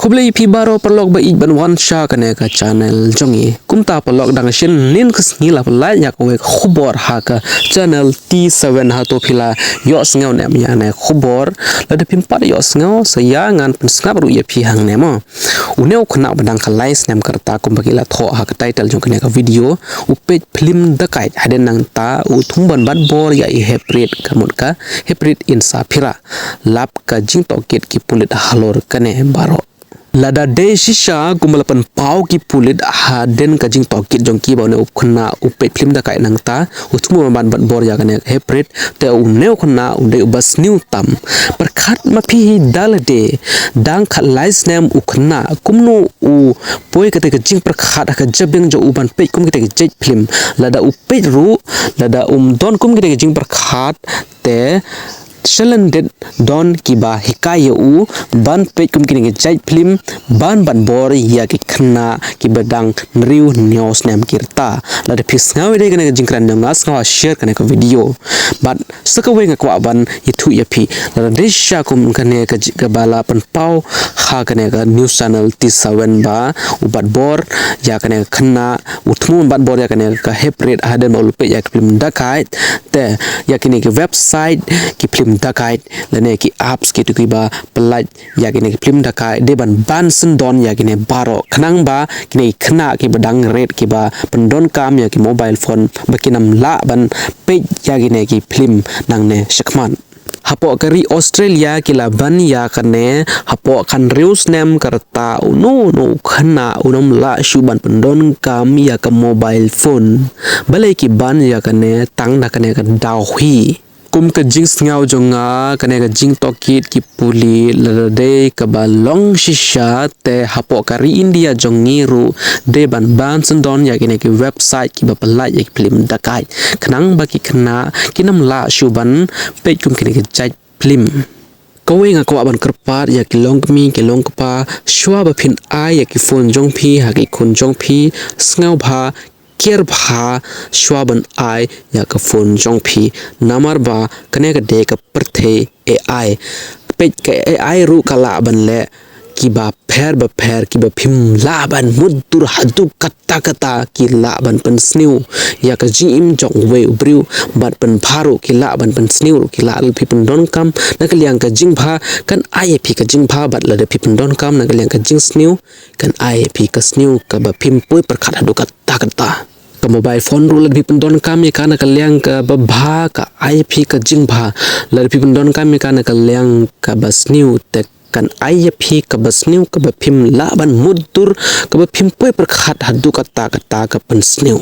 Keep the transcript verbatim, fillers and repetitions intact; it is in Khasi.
Khublei phi baroh paralok ba ïeit ban wan sha kane ka channel jong ngi. Kumta paralok, dang shen nin ka sngi la pynlait ïa kawei ka khubor ha ka channel T seven, hato phi la ïohsngew ne em ïa kane ka khubor? Lada phim pat ïohsngew, sa ïa ngan pynsngap ruh ïa phi hangne mo. Une u khynnah ba dang khatlai snem ka rta, kumba ki la thoh ha ka title jong kane ka video, u peit phlim dakait hadien nangta u thmu ban bat bor ïa i heprit, ka mut ka heprit Insaphira, lap ka jingtohkit ki pulit halor kane baroh. Lada dei shisha kumba la pynpaw ki pulit hadien ka jingtohkit jong ki, ba une u khynnah u peit phlim dakait nangta u thmu ban bat bor ïa kane ka heprit, te une u khynnah u dei uba sniew tam. Pyrkhat ma phi hi, da lade dang khatlai snem u khynnah, kumno u poi kata ka jingpyrkhat ha ka jabieng jong u ban peit kum kita ki jait phlim? Lada u peit ruh, lada um don kum kita ki jingpyrkhat, te shalyndet don kiba hikai ïa u ban peit kum kine ki jait phlim, ban bat bor ïa ki khynnah kiba dang hynriew hynñiew snem ki rta. Lada phi sngew ïa kane ka jingkren jong nga, sngewbha share kane ka video. Bad sa kawei nga kwah ban ïathuh ïa phi, lada dei shisha kum kane ka ji-, kaba la pynpaw ha kane ka news channel T seven, ba u bat bor ïa kane ka khynnah, u thmu bat bor ïa kane ka heprit hadien ba u la peit ïa ki phlim dakait, te ïa kine ki website ki phlim dakait lane ki apps kito kiba pynlait ïa kine ki phlim dakait dei ban ban syndon ïa kine baroh, khnang ba kine ki khynnah kiba dang rit, kiba pyndonkam ïa ki mobile phone, ba kin ym lah ban peit ïa kine ki phlim nangne shakhmat. Hapoh ka ri Australia ki la ban ïa kane, hapoh ka hynriew snem ka rta, uno uno u khynnah un ym lah shuh ban pyndonkam ïa ka mobile phone. Balei ki ban ïa kane? Tang da kane ka daw hi. Kum ka jingsngew jong nga, kane ka jingtohkit ki pulit, lada dei kaba long shisha, te hapoh ka ri India jong ngi ruh dei ban ban syndon ïa kine ki website kiba pynlait ïa ki phlim dakait, khnang ba ki khynnah kin ym lah shuh ban peit kum kine ki jait phlim. Kawei nga kwah ban kyrpad ïa ki longkmie ki longkpa, shuwa ba phin ai ïa ki phone jong phi ha ki khun jong phi, sngewbha kiar bha shuwa ban ai ïa ka phone jong phi. Namar ba kane ka dei ka pyrthei A I. Peit, ka A I ruh ka lah ban leh kiba pher bapher, kiba phim lah ban mutdur haduh katta katta, ki lah ban pynsniew ïa ka jingim jong uwei u briew, bad pynbha ruh ki lah ban pynsniew ruh, ki lah, lada phi pyndonkam na ka liang ka jingbha, kan ai ïa phi ka jingbha, bad lada phi pyndonkam na ka liang ka jingsniew, kan ai ïa phi ka sniew kaba phim poi pyrkhat haduh katta katta. Ka mobile phone ruh, lada phi pyndonkam ïa ka na ka liang kaba bha, ka ai ïa phi ka jingbha. Lada phi pyndonkam ïa ka na ka liang kaba sniew, te kan ai ïa phi kaba sniew, kaba phim lah ban mutdur, kaba phim poi pyrkhat haduh katta katta, ka pynsniew.